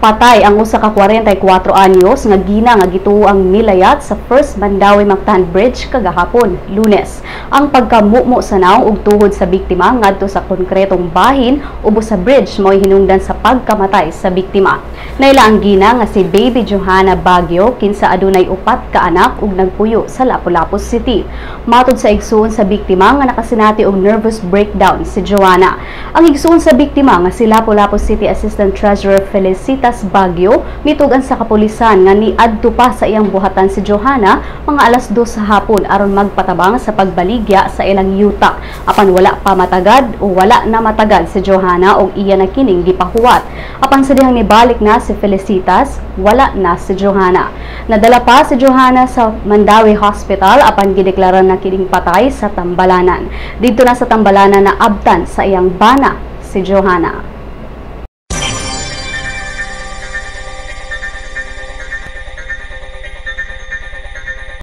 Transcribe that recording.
Patay ang usa ka 44 anyos nga gina nga gituoang milayat sa First Mandaue Mactan Bridge kagahapon, Lunes. Ang pagkamumo sa nawong ug tuhod sa biktima ngadto sa konkretong bahin ubos sa bridge mao'y hinungdan sa pagkamatay sa biktima. Naila ang gina nga si Baby Johanna Baguio, kinsa adunay upat ka anak ug nagpuyo sa Lapu-Lapu City. Matod sa igsuon sa biktima nga nakasinati og nervous breakdown si Joanna. Ang igsuon sa biktima nga si Lapu-Lapu City Assistant Treasurer Felicitas Baguio mitugan sa kapulisan nga niadto pa sa iyang buhatan si Johanna mga alas 2 sa hapon aron magpatabang sa pagbaligya sa ilang yuta. Apan wala pa matagad o wala na matagad si Johanna og iya na kining gipahuwat. Apan sa dihang nibalik na si Felicitas, wala na si Johanna. Nadala pa si Johanna sa Mandaue Hospital, apan gideklara na kining patay sa tambalanan. Didto na sa tambalanan na abtan sa iyang bana si Johanna.